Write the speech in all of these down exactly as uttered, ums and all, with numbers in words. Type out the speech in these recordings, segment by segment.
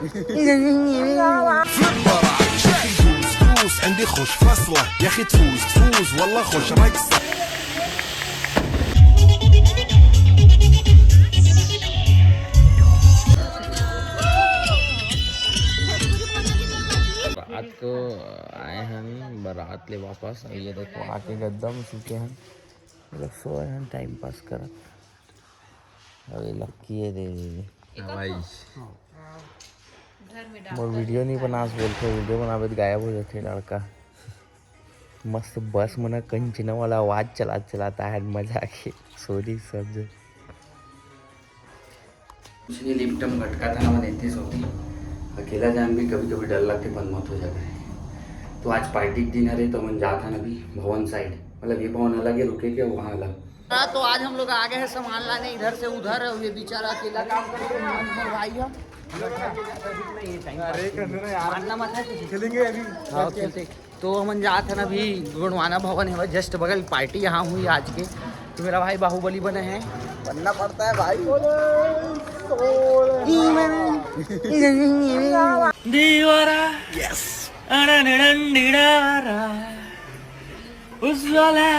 فليب برا، شكل دوس دوس، عندي خوش فصلة. يا أخي تفوز تفوز، والله خوش رقصة. रात को आए हैं हम बारात ले वापस। अब ये देखो, आके एकदम सूते हैं, मतलब सोए हैं, टाइम पास करत। अबे लक्की है दे दे। हाँ भाई। मोर वीडियो नहीं बनास बोलथे, वीडियो बनावे तो गायब हो जाथे लड़का। मस्त बस मना कंचना वाला आवाज चला चलाता है, मजा आके सोरी सब जो। कुछ नहीं, लिफ्ट में भटका था ना, मन इतनी सोती। अकेला जान भी कभी कभी डर लगते, बंद मत हो जाता है। तो आज पार्टी के दिन हरे, तो मन जाता ना अभी भवन साइड, मतलब ये भवन अलग है, रुके के वहाँ अलग। हाँ, तो आज हम लोग आ गए हैं सामान लाने इधर से उधर। ये बेचारा अकेला काम करते हैं, हमारे भाई हम। मानना मत है तुझे। खेलेंगे अभी। हाँ, खेलते। तो हमन जात हन अभी गोंडवाना भवन है, जस्ट बगल पार्टी यहाँ हुई आज के। तो मेरा भाई बाहुबली बने हैं, बनना पड़ता है भाई। दीवारा। यस। उज्ज्वला।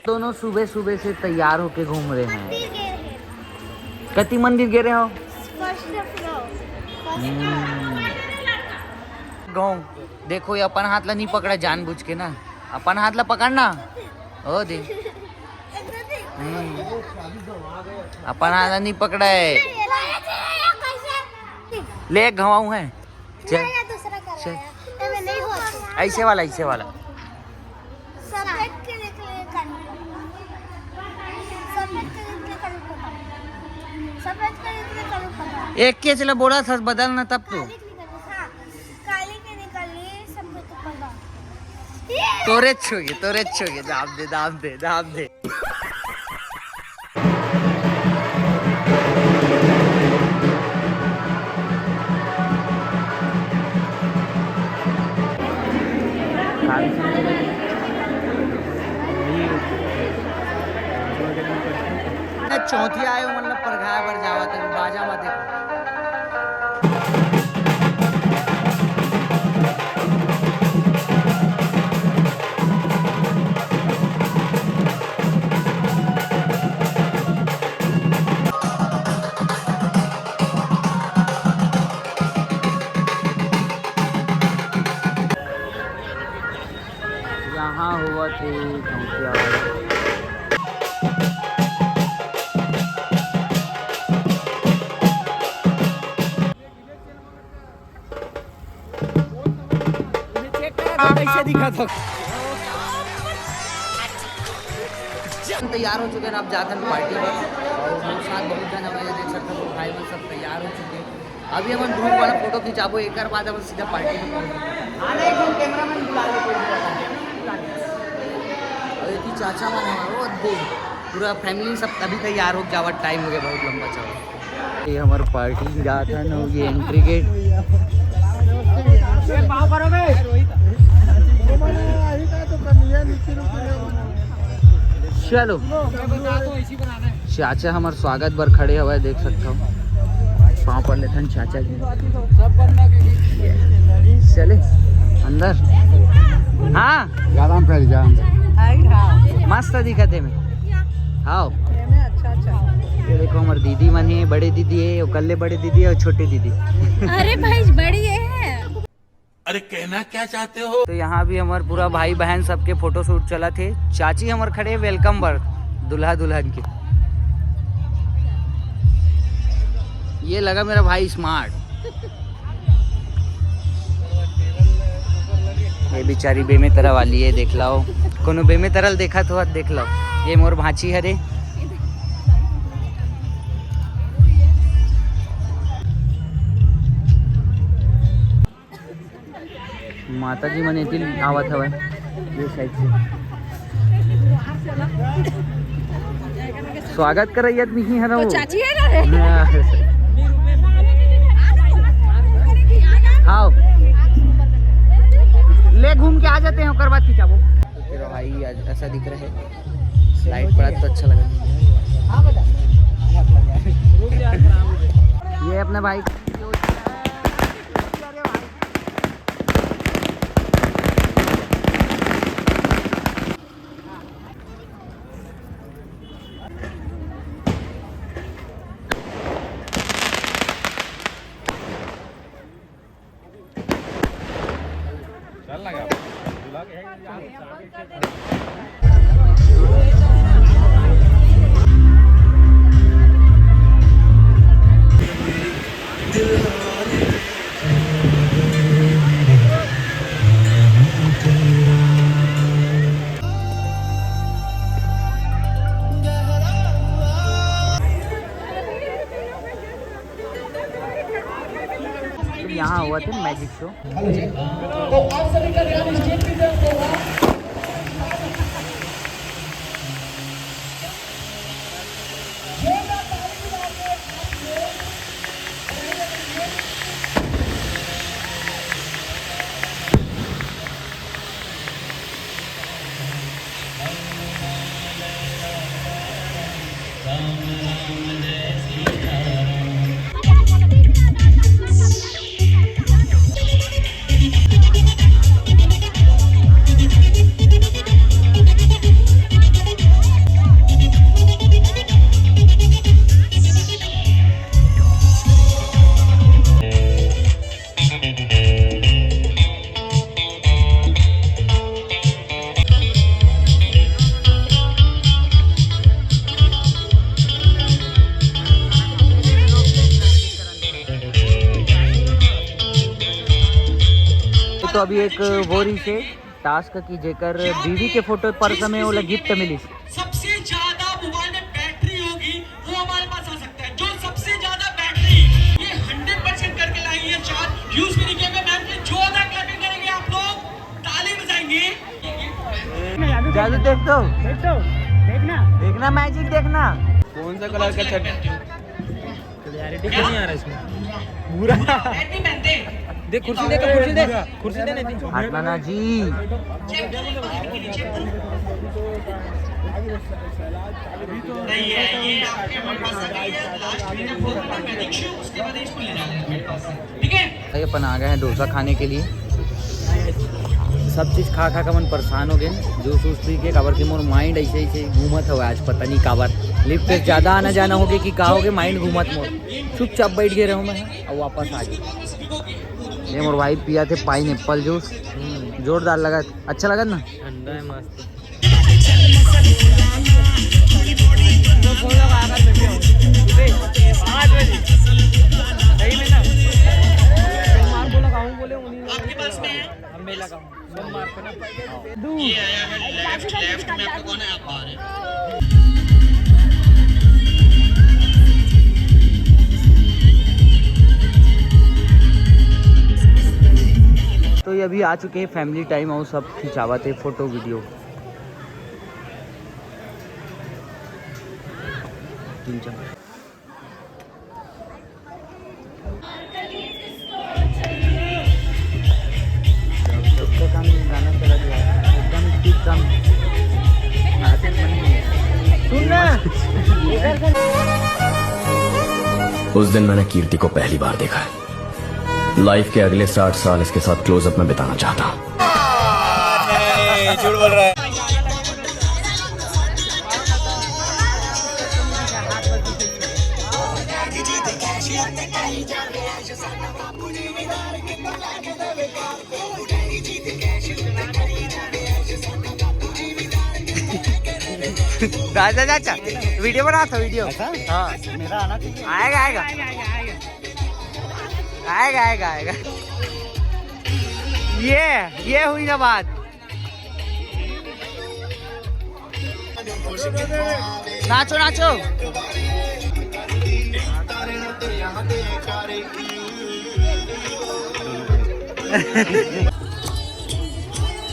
दोनों सुबह सुबह से तैयार होके घूम रहे हैं। मंदिर गए हैं। कति मंदिर गए रहे हो? First floor. First floor. गाँव देखो, ये अपन हाथ ला नहीं पकड़ा जानबूझ के ना, अपन हाथ ला पकड़ना। ओ दे। हम्म। अपन हाथ ला नहीं पकड़ा है। ले, घवाऊ है। चल। नहीं, ये दूसरा कर चल। रहा है। ये में नहीं होता। ऐसे वाला, ऐसे वाला। सफेद के निकले कालू पता। सफेद के निकले कालू पता। सफेद के निकले कालू पता। एक के चला बोला था, बदल ना तब तो। काली के निकले, हाँ। काली के निकले सफेद पता। ये! तोरे छुगे, तोरे छुगे, दाब दे, दाब दे, दाब दे। चौथी आए हो, मतलब, परघाए बर जावत है, बाजा मत देखो। यहाँ हुआ थे चौथिया वाला। कैसे दिखा था? तैयार हो चुके हैं, अब जाते हैं पार्टी पर। और मेरे साथ बहुत जन हमारे देख सकते हो, भाई बहन सब तैयार हो चुके हैं। अभी हमन ग्रुप वाला फोटो खिंचाबो, एकर बाद हमन सीधा पार्टी में पहुंचबो। हाँ, नहीं, तुम कैमरामैन बुला ले, कोई बुला ले। और ये थी चाचा मन हमारे, वो दे, पूरा फैमिली सब तभी तैयार हो जावत, टाइम हो गया बहुत लंबा चौड़ा। ये हमर पार्टी जात है ना, ये एंट्री गेट। चलो। चाचा हमर स्वागत बर खड़े हवय, देख सकथव। पाँव पर लेथन चाचा जी। चले अंदर। हाँ, गरम कर जान। मस्त दिखत हे में। हाँ। ये देखो, हमर दीदी मन हे, बड़े दीदी हे, ओकर ले बड़े दीदी हे और छोटे दीदी। अरे भाई, बड़ी ये है। अरे, कहना क्या चाहते हो? तो यहाँ भी हमर पूरा भाई बहन सबके फोटोशूट चलत हे। चाची हमर खड़े वेलकम बर दूल्हा दुल्हन के। ये लगा मेरा भाई स्मार्ट। ये बेचारी बेमेतरा वाली है, देख लाओ। कोनो बेमेतरा ल देखत हो, देख लाओ। ये मोर भांची हरे। माता जी मन एती आवत हवय, ये साइड से। स्वागत करैया त नहीं हरव। तो चाची है ना रे? हाँ। हाँ। ले घूम के आ जाते हैं, ओकर बाद खिंचाबो। तेरा भाई आज ऐसा दिख रहा है। लाइट पड़ा तो अच्छा लगा। ये अपने भाई यहाँ हुआ था मैजिक शो। हेलो जी, तो आप सभी का ध्यान स्टेज की तरफ होगा। तो अभी एक वो रहिसे टास्क कि जेकर बीवी के फोटो परस में ओला गिफ्ट मिलिस। सबसे ज्यादा मोबाइल में बैटरी होगी, वो हमारे पास आ सकता है। जो सबसे ज्यादा बैटरी, ये हंड्रेड परसेंट करके लाई है चार, यूज भी नहीं किया। मैम के जोरदार क्लैपिंग करेंगे आप लोग, ताली बजाएंगे। जादू देख तो। देख तो, देखना। देखना मैजिक देखना। कौन सा कलर का चड्ढा? क्लैरिटी क्यों नहीं आ रहा इसमें? पूरा। देख, कुर्सी दे, कुर्सी दे, कुर्सी दे, नहीं। हाथ ना, ना जी। ठीक है, भाई, अपन आ गए हैं डोसा खाने के लिए। सब चीज खा खा के मन परेशान हो गए, जूस वूस पी के, काबर कि मोर माइंड ऐसे ऐसे घूमत हवे आज, पता नहीं काबर। लिफ्ट पे ज्यादा आना जाना हो गया कि का हो गया, माइंड घूमत मोर। चुपचाप बैठ के रहूं मैं, अब वापस आ गया। ये मोर भाई पिया थे पाइनएप्पल जूस, जोरदार लगा, अच्छा लगा ना? ठंडा है, मस्त। तो कौन लोग आकर बैठे हो? सुबह पाँच बजे। सही में ना? तुम मार बोला, गाँव बोले, उन्हीं लोगों ने बोला। हम मेला गाँव। ये आया है लेफ्ट, लेफ्ट में आपको कौन है? आप आ रहे हैं। तो ये अभी आ चुके हैं फैमिली टाइम और सब खिंचावत है फोटो वीडियो। तीन चार। उस दिन मैंने कीर्ति को पहली बार देखा है। लाइफ के अगले साठ साल इसके साथ क्लोजअप में बिताना चाहता हूँ। नहीं, झूठ बोल रहा है। राजा चाचा, वीडियो बना था, वीडियो। ऐसा? हाँ। मेरा आना चाहिए। आएगा, आएगा। आएगा, आएगा, आएगा। ये, ये हुई ना बात। नाचो, नाचो।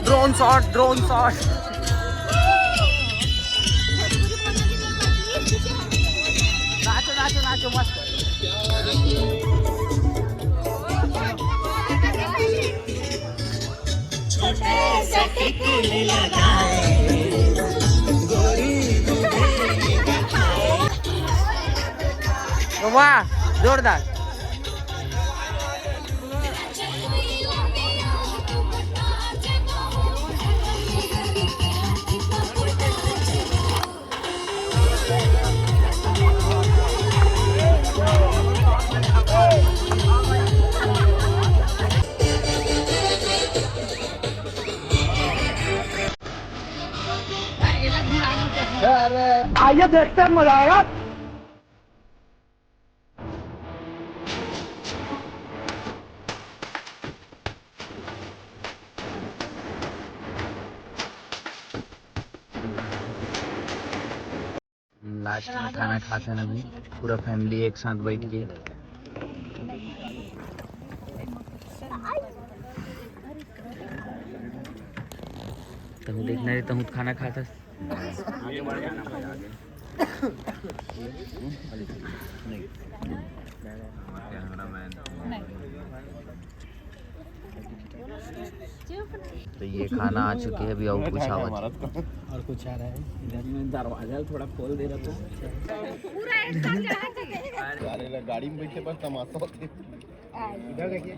Drone shot, drone shot. नाचो, नाचो, नाचो, मस्त। वाह, जोरदार। आइए, देखते हैं, मजा आएगा। लास्ट में खाना खाथन अभी, पूरा फैमिली एक साथ बैठ के। तहूँ देखना रे, तहूँ खाना खाथस। तो ये खाना आ चुकी है, अभी और कुछ आवत है। और कुछ आ रहा है इधर। मैं दरवाजा थोड़ा खोल दे रहा था। पूरा एक साथ जाना चाहिए। अरे, गाड़ी में बैठे पर तमाशा होते। इधर देखिए।